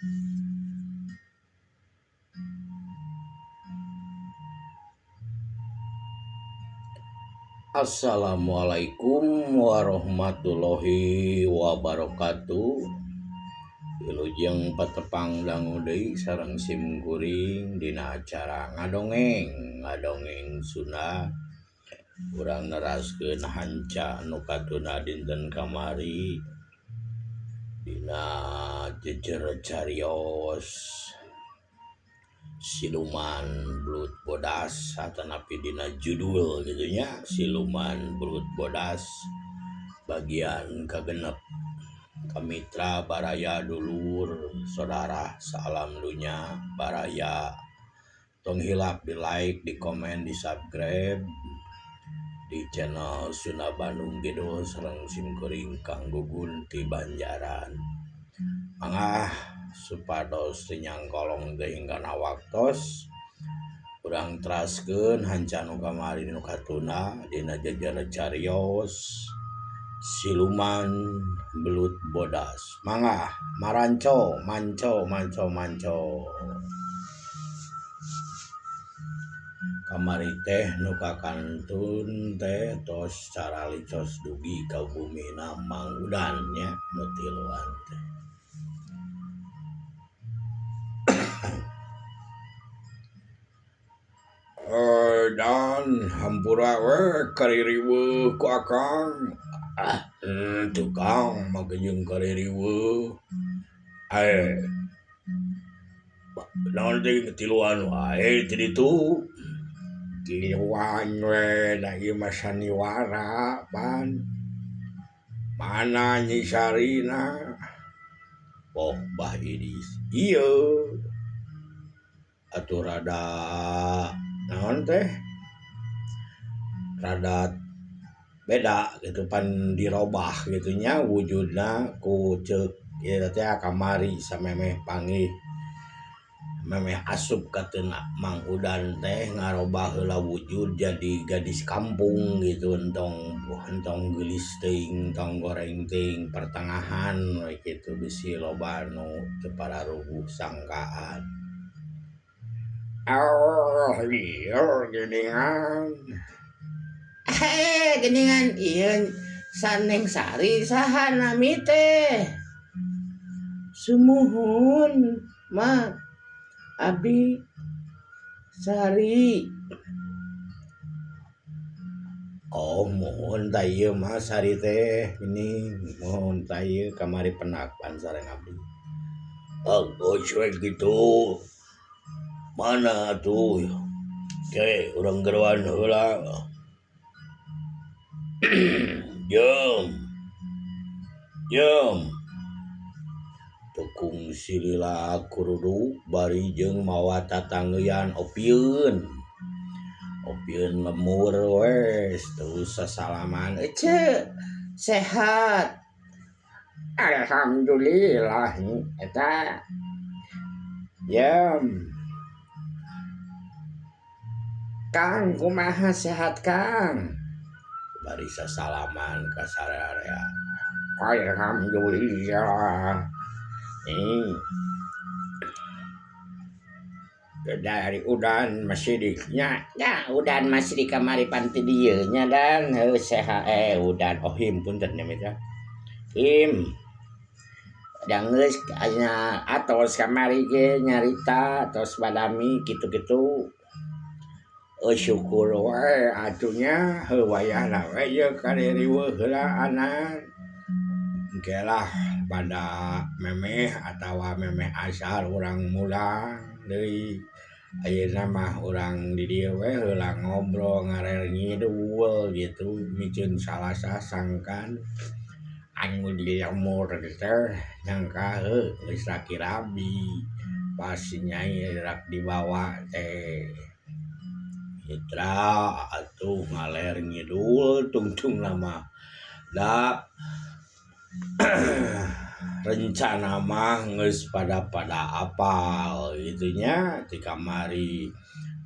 Assalamualaikum warahmatullahi wabarakatuh. Wilujeng patepang dangu deui sareng sim kuring dina acara ngadongeng, ngadongeng Sunda. Urang neraskeun hanca nu katuna dinten kamari dina jejer carios Siluman Belut Bodas atanapi dina judul kitu nya Siluman Belut Bodas bagian kagenep kamitra baraya dulur saudara saalam dunya baraya tong hilap di like di komen di subscribe di channel Sunda Bandung Kidul sareng sim kuring Kang Gugun ti Banjaran. Mangga supados teu nyangkolong teh hingga waktos urang teraskeun hanca nu kamari nu katuna dina jejer carios Siluman Belut Bodas. Mangga maranco manco manco manco. Kamari teh nu kakantun teh tos caralicos dugi ka bumina Mang Udan nya nu tiluan teh. Dan hampura we kaririweuh ku akang. Ah, tukang make jeung kaririweuh. Naon teh tiluan wae ti ditu. Tiluan we da ieu mah saniwara pan. Mana Nyi Sarina? Oh Bah Idis. Ieu atuh rada naon teh? Rada beda gitu pan dirobah gitu nya wujudna ku ceuk ieu teh kamari samemeh panggih memeh asup ka teuna Mang Udan teh ngarobah heula wujud jadi gadis kampung gitu entong entong geulis teuing entong goreng teuing pertengahan we kitu bisi loba nu teu pararuguh sangkaan. Oh ieu geuningan. Geuningan ieu Saneng Sari saha nami teh? Sumuhun ma abi Sari. Oh muhun tah ieu mah Sari teh geuning muhun tah ieu kamari penakpan sareng abdi. Bagus we kitu. Mana atuh ke urang geroan heula. Jom. Jom. Tekung silila kuruduk bari jeung mawa tatangeuyan opieun. Opieun lemur we terus sasalaman. Ece sehat. Alhamdulillah eta. Jom. Kang kumaha sehat Kang? Bari sasalaman ka sararea. Alhamdulillah. Nih. Dari Udan Masidiknya. Ya, Udan Masidik kamari pan ti dieu nya dan heuh sehat Udan oh him punten nya mitra. Him. Da geus nya atos kamari ge nyarita tos badami kitu-kitu. Syukur wae atuh nya heuh wayahna we ieu kaririweuh heula anan. Engke lah pada memeh atawa memeh asar urang mulang deui. Ayeuna mah urang di dieu we heula ngobrol ngarer ngidul gitu miceun salasah sangkan anu di lembur teh nyangka heuh geus raki rabi pas si nyai rak dibawa teh. Mitra atuh ngaler ngidul tungtung lama da rencana mah geus pada pada apal gitu nya ti kamari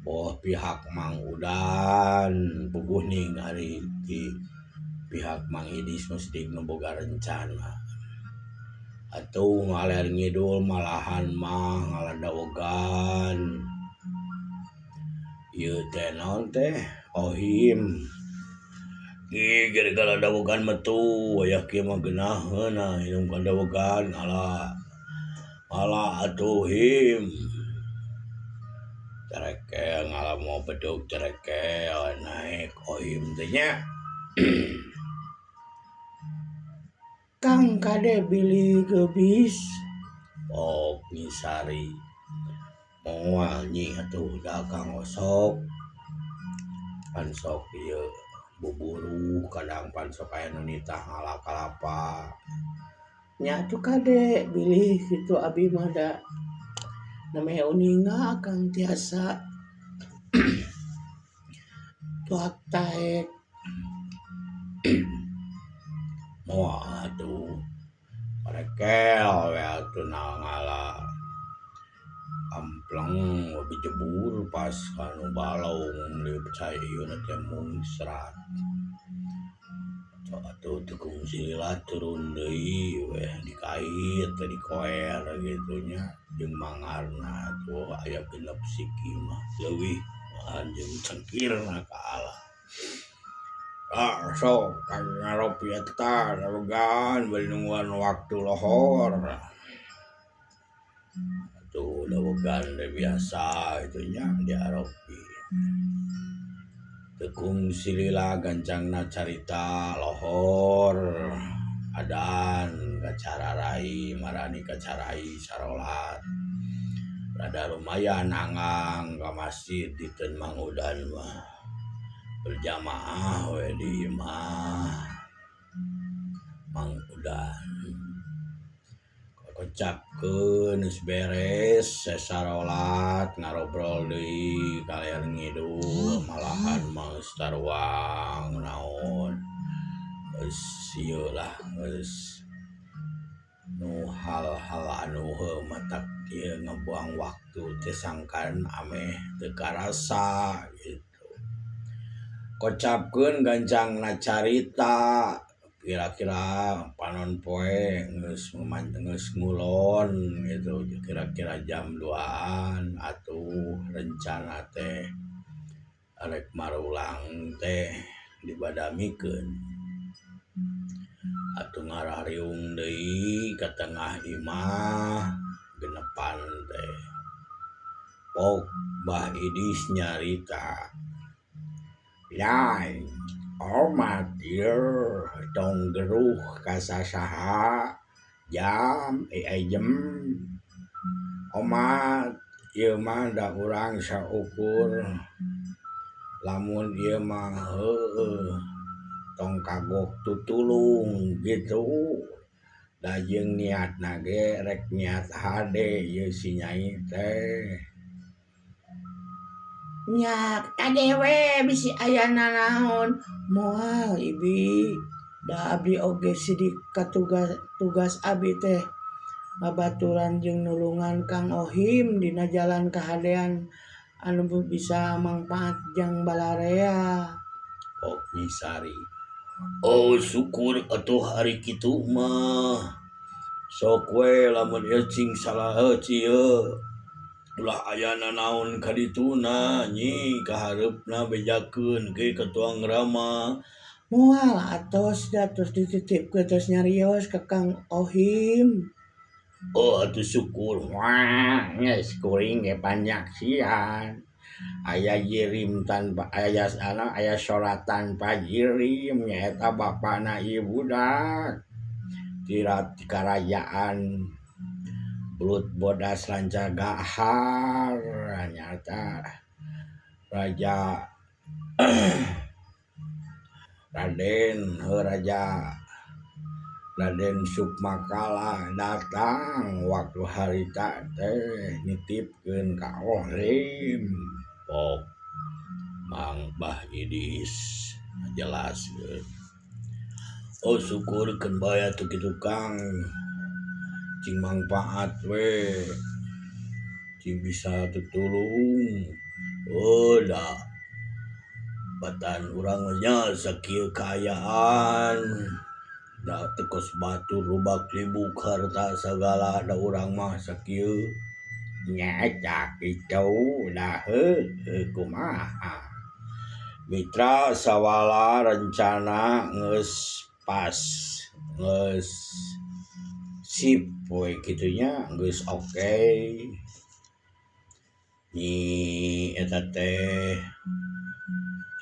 boh pihak Mang Udan puguh ningali ti pihak Mang Idis mesti nu boga rencana. Atuh ngaler ngidul malahan mah ngaladawegan ieu teh naon teh ohim ih gara-gara dawegan mah tuh aya kieu mah geunaheun inum kadawegan ala ala atuh him carekel ngala moal bedug carekel naek ohim teh nya. Kang kade bilih geubis. Pok Nyi Sari moal nyi atuh da Kang Osok pan sok ieu buburu kadang pan sok aya nu nitah ngala kalapa. Nya atuh kade bilih kitu abi mah da namanya uninga akang tiasa tuak taek. Moal atuh parekel we atuh ngala ampleng bijebur pas kanu balong cai ieu teh mungsrat. Sok atuh teu kungsi lila turun deui weh dikait teh dikoer kitu nya jeung mangarna atuh aya genep siki mah leuwih malahan jeung cengkirna kaala. Ah sok kang ngaropi eta dawegan bari nungguan waktu lohor. Atuh dawegan teh biasa kitu nya diaropi. Teu kungsi lila gancangna carita lohor adan kacararai marani kacarai sarolat. Rada lumayan anggang ka masjid diteun Mang Udan mah. Berjamaah we di imah Mang Udan. Kocapkeun geus beres sarolat ngarobrol deui kaler ngidul malahan mah geus taruang naon geus ieu lah geus nu hal-hal anu heuh matak ieu ngabuang waktu teh sangkan ameh teu karasa gitu. Kocapkeun gancangna carita kira-kira panon poe geus ngulon gitu kira-kira jam 2-an atuh rencana teh arek marulang teh dibadamikeun. Atuh ngarariung deui ka tengah imah genepan teh. Pok Bah Idis nyarita, "Yai, omat ieu tong geruh ka sasaha jam jem. Omat ieu mah da urang saukur lamun ieu mah heueuh tong kagok tutulung gitu. Da jeung niatna ge rek niat hade ieu si nyai teh." Nya kade we bisi aya nanaon moal ibi da abdi oge sidik ka tugas abi teh ngabaturan jeung nulungan Kang Ohim dina jalan kahadean anu bisa mangpaat jang balarea. Pok Nyi Sari, "Oh syukur atuh ari kitu mah. Sok we lamun ieu cing salah ieu ulah aya nanaon ka dituna nyi kahareupna bejakeun ke ka tuang rama." Moal atos da tos dititipkeun tos nyarios ka Kang Ohim. Oh atuh syukur. Wah geus kuring ge panyaksian. Aya jirim tanpa aya sana aya salat tanpa jirim nyaeta bapana ieu budak. Tirat karajaan Belut bodas lancar gahar nyata Raja Raden Raja Raden Sukmakala datang waktu harita teh nitipkeun ka Ohim. Pok Mang Bah Idis jelaskeun. Oh syukur keun bae atuh kitu Kang. Cing mangpaat we cing bisa tutulung. Oh da batan urang nya sakieu kaayaan Da teu kos batur rubak libuk harta sagala da urang mah sakieu. Nya eta kitu da heuh kumaha. Mitra sawala rencana geus pas geus sip we kitu nya geus oke. Nyi eta teh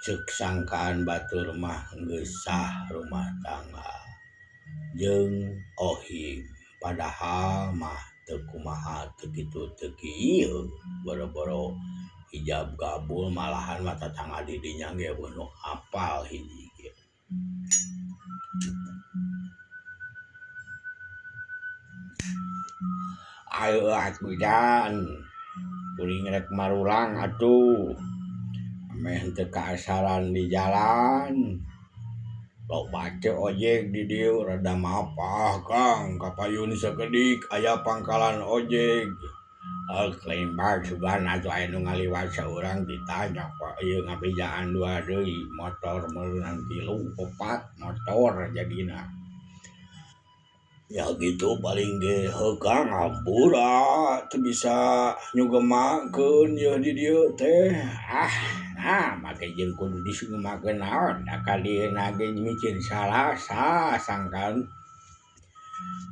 ceuk sangkaan batur mah geus sah rumah tangga jeung Ohim padahal mah teu kumaha teu kitu teu kieu boro-boro ijab kabul malahan mah tatangga di dinya ge eueuh nu apal hiji ge. Ayo atuh Dan kuring rek marulang atuh meh teu kaasaran di jalan loba teh ojek di dieu rada mapah Kang kapayun sakedik aya pangkalan ojek. Kelimbar sugan atuh aya nu ngaliwat saurang ditanya kok ieu ngabejaan dua deui motor meunang 3 4 motor jadina. Ya gitu paling ge heuh Kang hampura teu bisa nyugemakeun yeuh di dieu teh. Ah nah make jeung kudu disugemakeun naon da ka dieuna ge micin salasa sangkan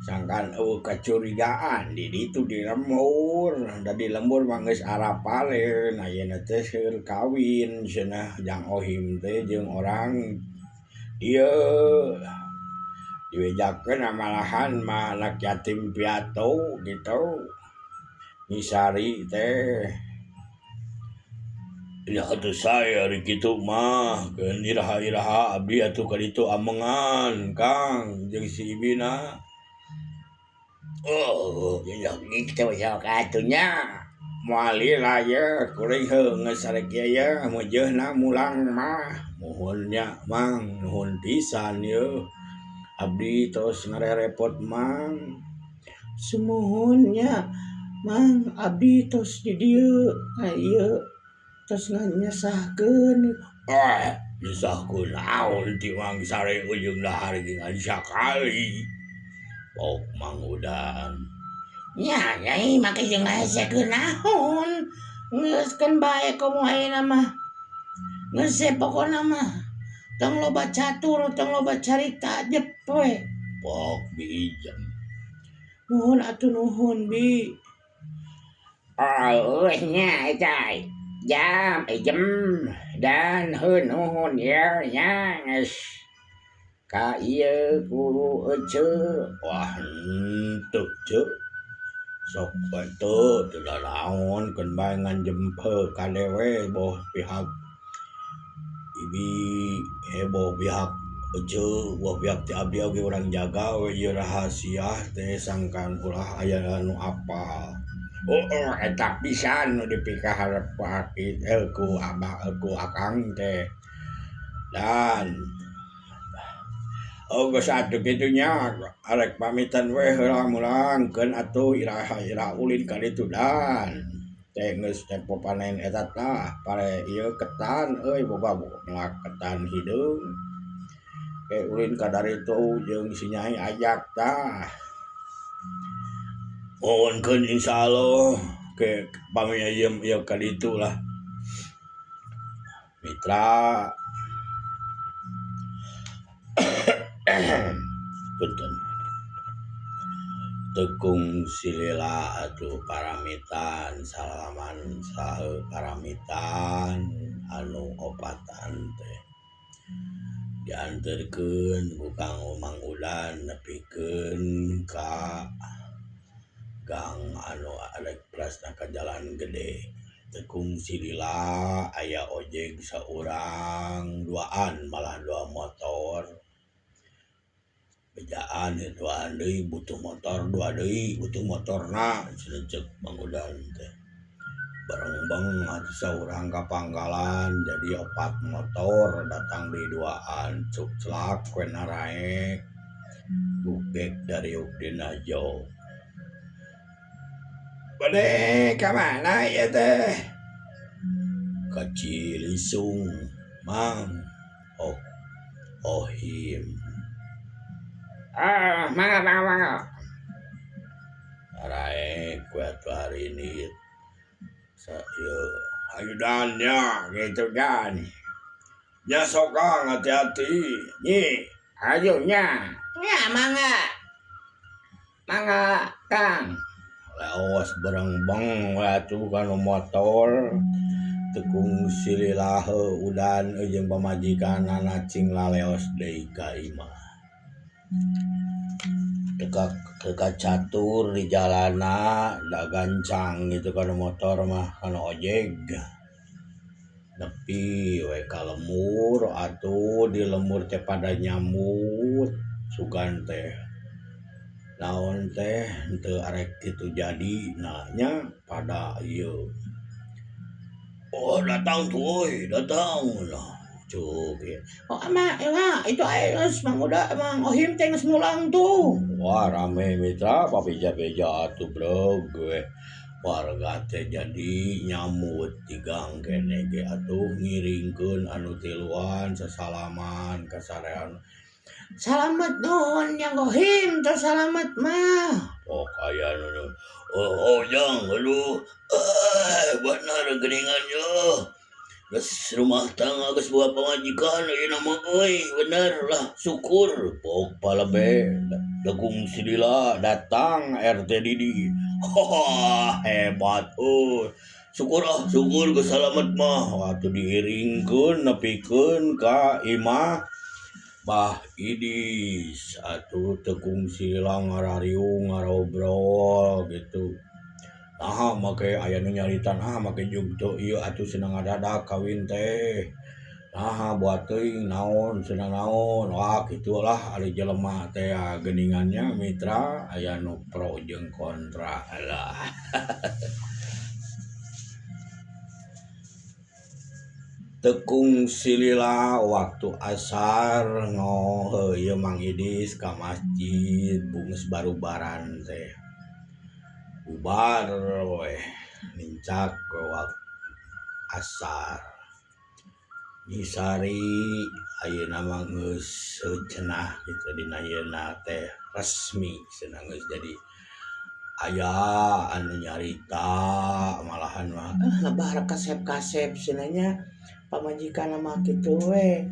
sangkan eueuh kacurigaan di ditu di lembur da di lembur mah geus arapaleun ayeuna teh seueur kawin cenah jang Ohim teh jeung orang dieu. Dibejakeun malahan mah anak yatim piatu gitu Nisari teh. Ya atuh sae ari kitu mah keun iraha-iraha abdi atuh ka ditu amengan Kang jeung si Ibina. Oh ya kitu sok atuh nya moal lila ye kuring heuh geus arek ieu ye meujeuhna mulang mah muhun nya Mang nuhun pisan ye. Abdi tos ngarerepot Mang. Sumuhun nya Mang abdi tos di dieu ieu tos nyesahkeun. Ah nyesahkeun naon ti Mang sare ujung dahar ge ngan sakali. Pok Mang Udan. Nya nyai make jeung ngahesekeun naon. Geus keun bae komo ayeuna mah. Geus pokona mah. Tong loba catur, tong loba carita jep we. Pok bijem. Nuhun atuh nuhun bi. Oh nya eta jam jem dan heuh nuhun ye nya geus ka ieu ku eceu. Wah henteu ceu. Sok bae teu teu naon keun bae ngan jempe ka dewe boh pihak Ibi heboh pihak eceu boh pihak ti abdi oge urang jaga we ieu rahasia teh sangkan ulah aya anu apal. Oh eta pisan nu dipikaharep ku aki ku abah ku akang teh. Dan oh geus atuh kitu nya arek pamitan we heula mulangkeun atuh iraha-iraha ulin ka ditu Dan. Teh geus tempo panen eta tah pare ieu ketan euy boga melak ketan hideung. Ke ulin ka daritu jeung si Nyai ajak tah. Mohonkeun insyaallah ke pami ieu ieu ka ditu lah. Mitra punten. Tekung silila atuh paramitan salaman sae paramitan anu opatan teh dianterkeun ku Kang Mang Udan nepikeun ka gang anu arek prasna ka jalan gede. Tekung silila aya ojek saurang duaan malah dua motor. Bejaan duaan deui butuh motor dua deui butuh motorna cenah ceuk Mang Udan teh. Bareng-beng atuh saurang ka pangkalan jadi opat motor datang di duaan cuk celak we naraek. Bukek dariuk dina jauh. Bade ka mana ieu teh? Ka Cilisung Mang. Oh, Ohim. Ah, mangga mangga mangga. Araek we atuh hari ini sa ieu hayu dan nya gitu dan. Nya sok Kang hati-hati nyi. Hayu nya. Nya mangga. Mangga Kang. Leos berengbeng we atuh kana motor. Teu kungsi lila heuh udan jeung pamajikanana cing laleos deui ka imah. Teu kacatur di jalana da gancang kitu kana motor mah kana ojeg. Nepi we ka lembur atuh di lembur teh pada nyambut sugan teh naon teh henteu arek kitu jadi na nya pada ieu. Oh datang tuh euy datang lah cuk ieu. Oh ama ewa itu aya geus Mang Uda Mang Ohim teh geus mulang tuh. Wah rame mitra pabeja-beja atuh breg we. Warga teh jadi nyamut di gang keneh ge atuh ngiringkeun anu tiluan sasalaman kasarean. Salamet nuhun Yang Ohim teh salamet mah. Oh aya nu oh Ojang aduh bener geuningan yeuh. Geus rumah tangga geus boga pamajikan ayeuna mah euy bener lah syukur. Pok palebe degung silila datang RT Didi. Haha hebat euy. Syukur ah syukur geus salamet mah atuh diiringkeun nepikeun ka imah Bah Idis atuh teu kungsi lila ngarariung ngarobrol gitu. Naha make aya nu nyarita naha make jug teu ieu atuh cenah ngadadak kawin teh. Naha buat teuing naon cenah naon wah kitu lah ari jelema teh geuningan nya mitra aya nu pro jeung kontra lah. Teu kungsi lila waktu asar ngoheuh ieu Mang Idis ka masjid geus barubaran teh. Bubar we nincak waktu asar. Nyisari ayeuna mah geus cenah kitu dina ayeuna teh resmi cenah geus jadi aya anu nyarita malahan mah ah lebar kasep-kasep cenah nya pamajikan mah kitu we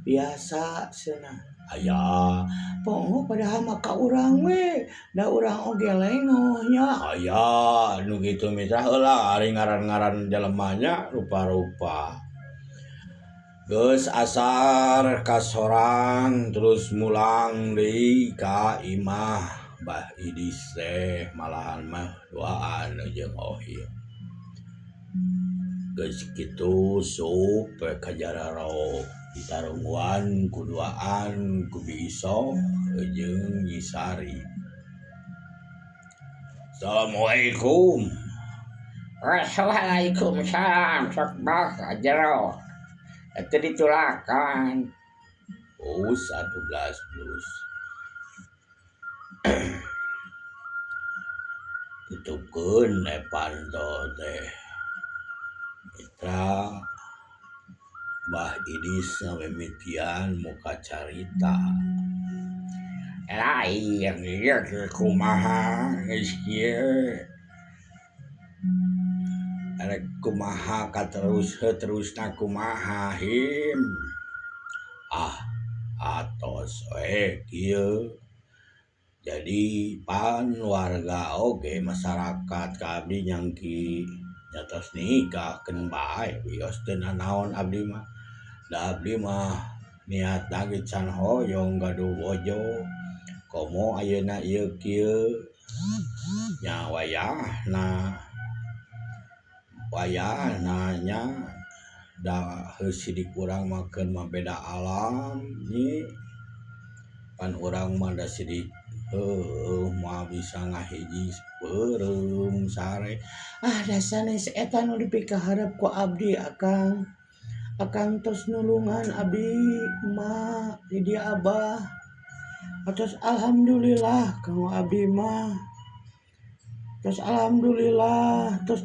biasa cenah aya poho padahal mah ka urang we da urang oge lengoh nya aya nu kitu mitra heula ari ngaran-ngaran jelema nya rupa-rupa. Geus asar ka sorang terus mulang deui ka imah Bah Idis teh malahan mah duaan jeung Ohim. Geus kitu sup we ka jararo ditarungguan ku duaan ku Bi Isoh jeung Nyi Sari. Assalamualaikum. Waalaikumsalam sok bah ka jero. Teu ditulakan. Oh 11 plus. Tutupkeun panto teh. Mitra Bah Idis ngamimitian muka carita. Lain ieu ge kumaha geus kieu. Arek kumaha katerus terusna kumaha him. Ah atos we kieu. Jadi pan warga oge masyarakat ka abdi nyangki nyatos nikah keun bae wios teu nanaon abdi mah. Da abdi mah niatna ge can hoyong gaduh bojo. Komo ayeuna ieu kieu nya wayahna. Wayahna nya da heuh sidik urang mah keun mah beda alam nyi. Pan urang mah da sidik heueuh moal bisa ngahiji beureum sare. Ah dasar eta nu dipikaharep ku abdi akang. Akang tos nulungan abdi ma di dieu abah. Atos alhamdulillah kanggo abdi mah. Tos alhamdulillah tos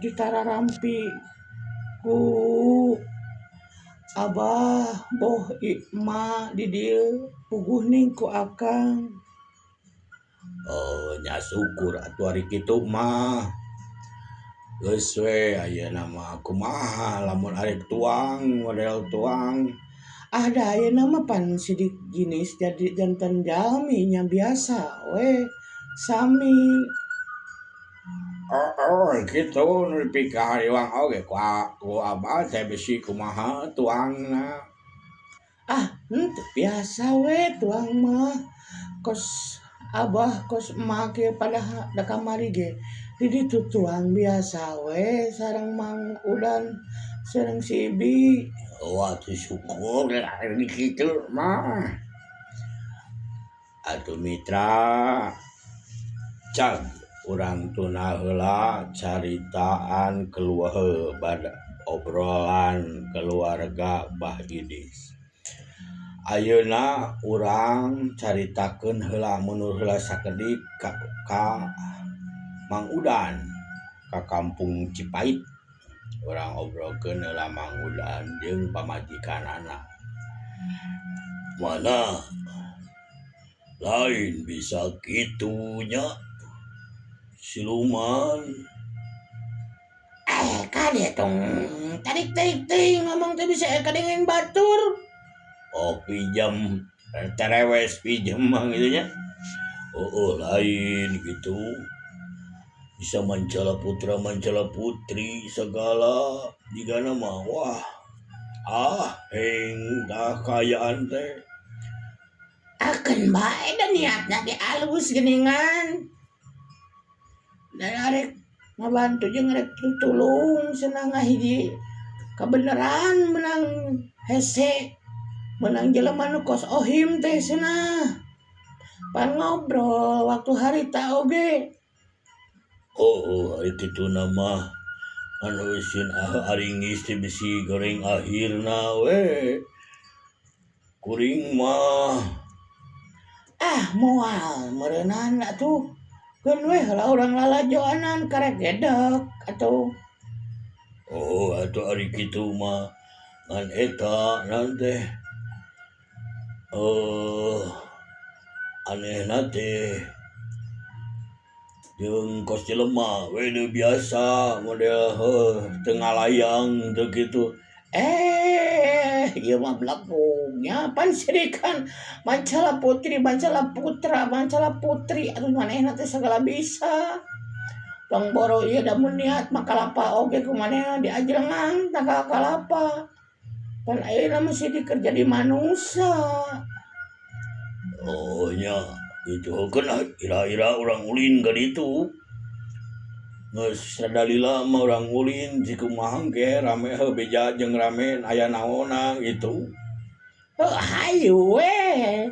ditararampi ku Abah boh emak di dieu puguh ning ku akang. Oh nya syukur atuh ari kitu mah. Geus we ayeuna mah kumaha lamun arek tuang model tuang. Ah da ayeuna mah pan sidik jinis jadi janten jalmi nya biasa we sami. Oh, oh kitu nu dipikahariwang oge ku abah teh bisi kumaha tuangna. Ah henteu biasa we tuang mah kos abah kos emak ge pada da kamari ge di ditu tuang biasa we sareng Mang Udan sareng si Ibi. Oh atuh syukur ari kitu mah. Atuh mitra cag urang tuna heula caritaan keluarga bada obrolan keluarga Bah Idis. Ayeuna urang caritakeun heula mundur heula sakedik ka Mang Udan ka kampung Cipait. Urang obrolkeun heula Mang Udan jeung pamajikanana. Mana lain bisa kitu nya siluman. Kade tong tarik tarik teuing ngomong teh bisa kadengeng batur. Oh pinjam terewes pinjam mah gitu nya. Oh, lain gitu. Bisa mancala putra mancala putri segala jigana mah wah. Ah heng dah kaayaan teh. Akan bae da niatna ge alus geuningan. Dan arek ngabantu jeung arek tulung cenah ngahiji kabeneran menang hese menang jelema nu kos ohim teh cenah. Pan ngobrol waktu harita oge. Oh, ari kitu mah anu euseun aringis teh bisi goreng akhirna we. Kuring mah ah moal meureunana atuh. Keun we heula urang lalajoanan karek gedek atuh. Oh atuh ari kitu mah ngan eta naon teh anehna teh jeung kos jelema we nu biasa model heuh teu ngalayang teu kitu. Ieu mah belakungnya pan sirikan mancala putri mancala putra mancala putri atuh manehna teh sagala bisa. Tong boro ieu da mun niat mah kalapa oge ku manehna diajrengan tangkal kalapa. Pan ayeuna mah sidik keur jadi manusia. Oh nya itu heukeun ira-ira urang ulin ka ditu. Geus rada lila mah urang ulin si kumaha ge rame heuh beja jeung rame aya naonna gitu. Heuh hayu we.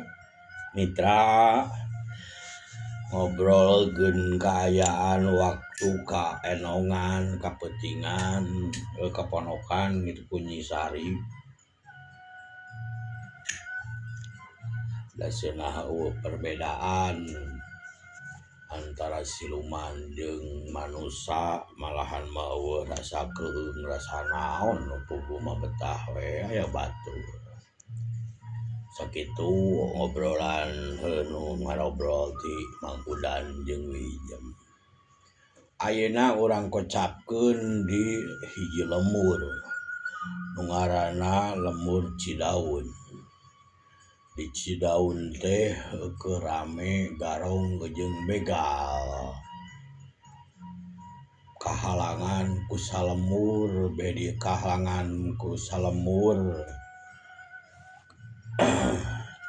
Mitra ngobrolkeun kaayaan waktu ka enongan kapentingan kaponokan gitu ku Nyi Sari. Da cenah eueuh perbedaan antara siluman jeung manusa malahan mah eueuh rasa keueung rasa naon nu puguh mah betah we aya batur. Sakitu ngobrolan nu ngarobrol ti Mang Udan jeung Wijem. Ayeuna urang kocapkeun di hiji lemur nu ngaranna Lemur Cidaun. Di Cidaun teh keur rame garong jeung begal. Kahalangan ku salemur bedi kahalangan ku salemur.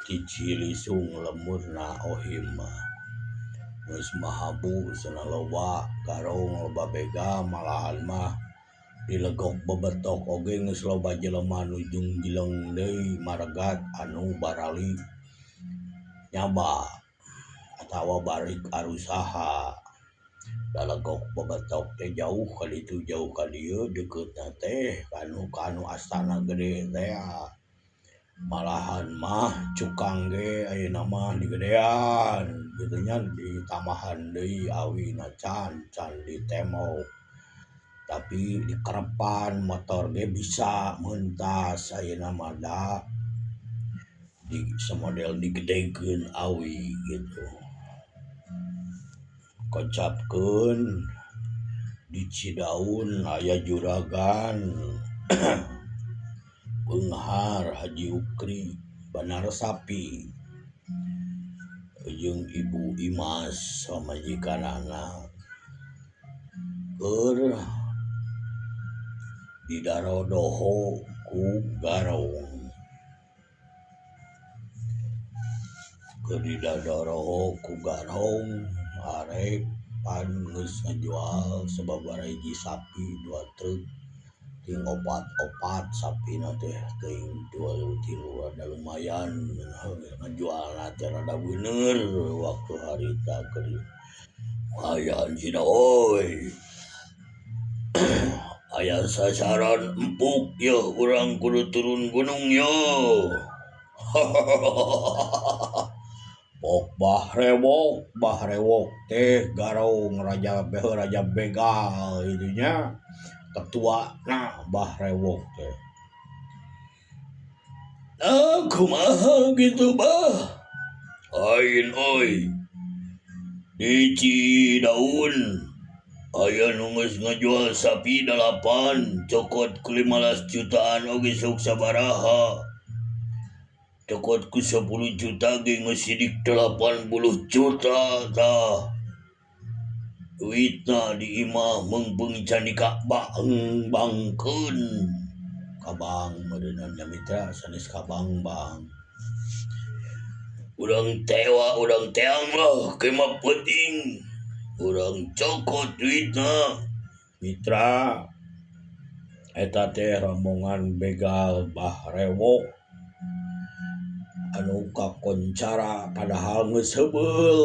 Ti Cilisung lemurna ohim mah. Geus mahabu cenah loba garong loba begal malahan mah dilegok bebetok oge geus loba jelema nu jeung jeleng deui maregat anu barali nyaba atawa balik arusaha. Dalegok bebetok teh jauh ka ditu jauh ka dieu dekeutna teh anu ka anu astana gede teh. Malahan mah cukang ge ayeuna mah digedean kitu nya ditambahan deui awina can can ditembok. Tapi dikerepan motor ge bisa mentas ayeuna mah da di samodel digedekeun awi gitu. Kocapkeun di Cidaun aya juragan beunghar Haji Ukri banar sapi jeung Ibu Imas pamajikanana keur didarodoho ku garong. Keur didadoroho ku garong arek pan geus ngajual sababaraha hiji sapi dua truk ting opat-opat sapina teh ting dua tilu rada lumayan ngajualna teh rada bener waktu harita keur lumayan cenah euy. Aya sasaran empuk yeuh urang kudu turun gunung yeuh. Pok bah rewok teh garong raja raja begal itu nya ketua nah bah rewok teh. Ah kumaha gitu bah. Lain euy. Di Cidaun aya nu geus ngajual sapi 8 cokot ku 15 jutaan oge sok sabaraha. Cokot ku 10 juta ge geus sidik 80 juta tah. Duitna di imah meungpeung candi Ka'bah bangkeun. Kabang meureunna nya mitra sanes kabang bang. Urang tewa urang teang lah kemah peuting. Urang cokot duitna. Mitra eta teh rombongan begal bah rewok anu kakoncara padahal geus heubeul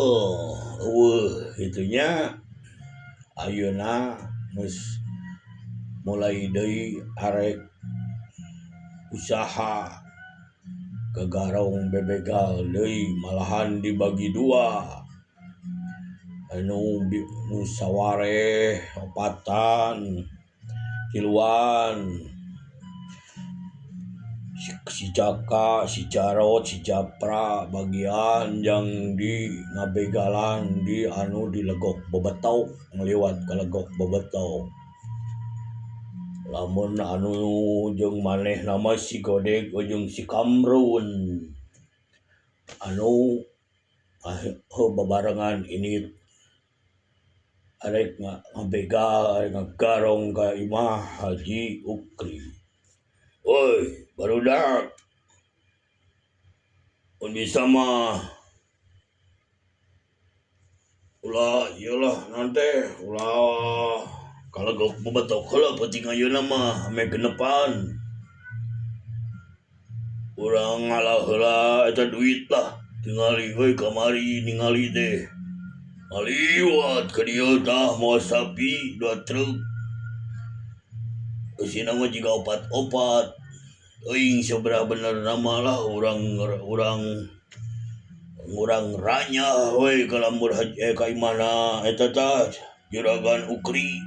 eueuh kitu nya. Ayeuna geus mulai deui arek usaha gagarong bebegal deui malahan dibagi dua. Anu nu sawareh opatan tiluan si Jaka, si Jarot, si Japra bagian yang di ngabegalan di anu di Legok Bebetok ngaliwat ka Legok Bebetok. Lamun anu jeung manehna mah si Godeg jeung si Kamrun anu babarengan ini arek ngabegal arek ngagarong ka imah Haji Ukri. Woi barudak mun bisa mah ulah ieu lah nanti ulah kalegok Bebetok heula penting ayeuna mah ame genepan. Urang ngalah heula eta duit lah tingali euy kamari ningali teh. Ngaliwat ka dieu tah mawa sapi dua truk. Eusina mah jiga opat-opat. Euing sabaraha bener nama lah urang ranyah we ka lembur haji ka imahna eta tah juragan Ukri.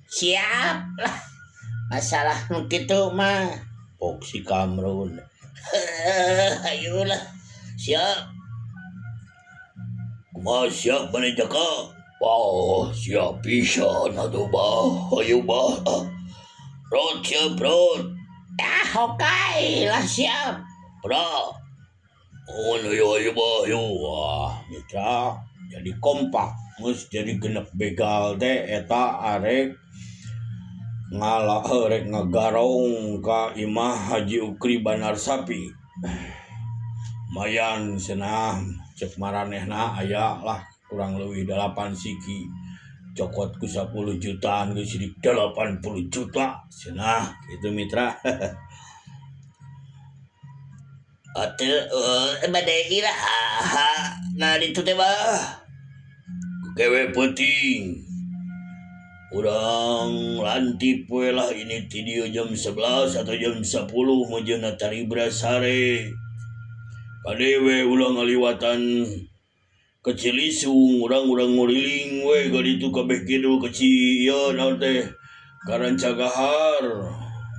Siap lah masalah nu kitu mah. Pok si Kamrun. Ayolah siap. Kumaha siap maneh Jaka? Wah, siap pisan atuh bah. Ayo bah. Rot siap rot. Ah, hokai lah siap. Pra. Oh, ayo ayo bah, ayo. Wah, mitra jadi kompak. Geus jadi genep begal teh eta arek ngalah rek ngagarong ka imah Haji Ukri Banar Sapi. Lumayan cenah cek maranehna aya lah kurang leuwih 8 siki. Cokot ku 10 jutaan geus sidik 80 juta cenah kitu mitra. Atuh bade iraha nah ditu teh bah. Kewe peuting. Urang lantip we lah ini ti dieu jam 11 atau jam 10 mejeuna taribra sare. Kadewe ulah ngaliwatan Ka Cilisung urang-urang nguriling we ka ditu kabeh kidul ka Ci ieu naon teh ka Rancagahar.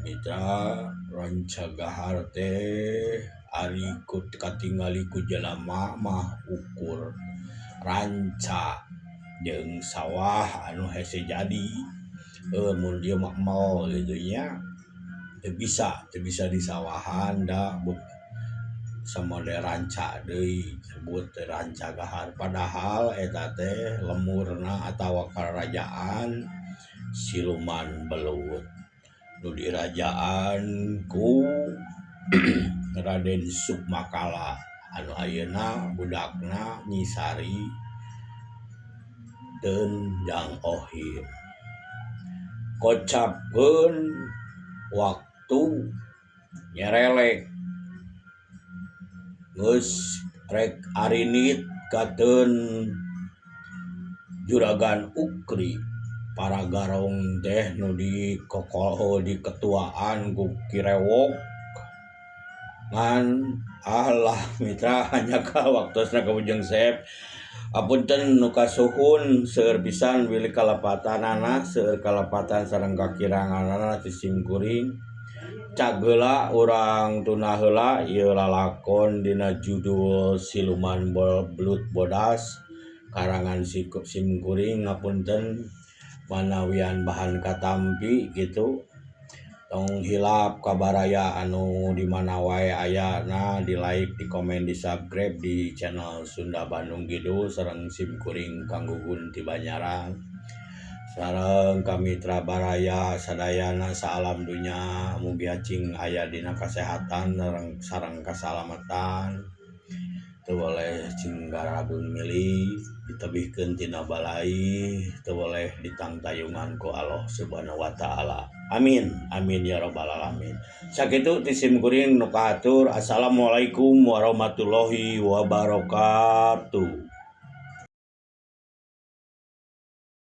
Mitra Rancagahar teh ari ku katingali ku jalma mah ukur ranca jeung sawah anu hese jadi mun dieu mah mall kitu nya teu bisa disawahan da samode ranca deui disebut teh Rancagahar padahal eta teh lemurna atawa karajaan siluman belut nu dirajaan ku Raden Sukmakala anu ayeuna budakna Nyi Sari Teun Jang Ohim. Kocapkeun waktu nyerelek geus rek arinit kateun Juragan Ukri para garong teh nu dikokoho diketuaan ku Ki Rewok ngan alah mitra hanya ka waktosna ka Bujang Sep apunten nu kasuhun seueur pisan bilih kalepatanana seueur kalepatan sareng kakiranganana ti simkuring cageula urang tunda heula ieu lalakon dina judul Siluman Belut Bodas karangan simkuring ngapunten manawian bahan katampi kitu tong hilap kabaraya anu di mana wae ayana di like di komen di subscribe di channel Sunda Bandung Kidul sareng simkuring Kang Gugun ti Banyaran sareng kamitra baraya sadayana saalam dunya mugi cing aya dina kasehatan sareng kasalamatan teu boleh cing garagung milih ditebihkeun tina balai teu boleh ditangtayungan ku Allah Subhanahu wa taala. Amin amin ya rabbal alamin. Sakitu ti simkuring nu kahatur. Assalamualaikum warahmatullahi wabarakatuh.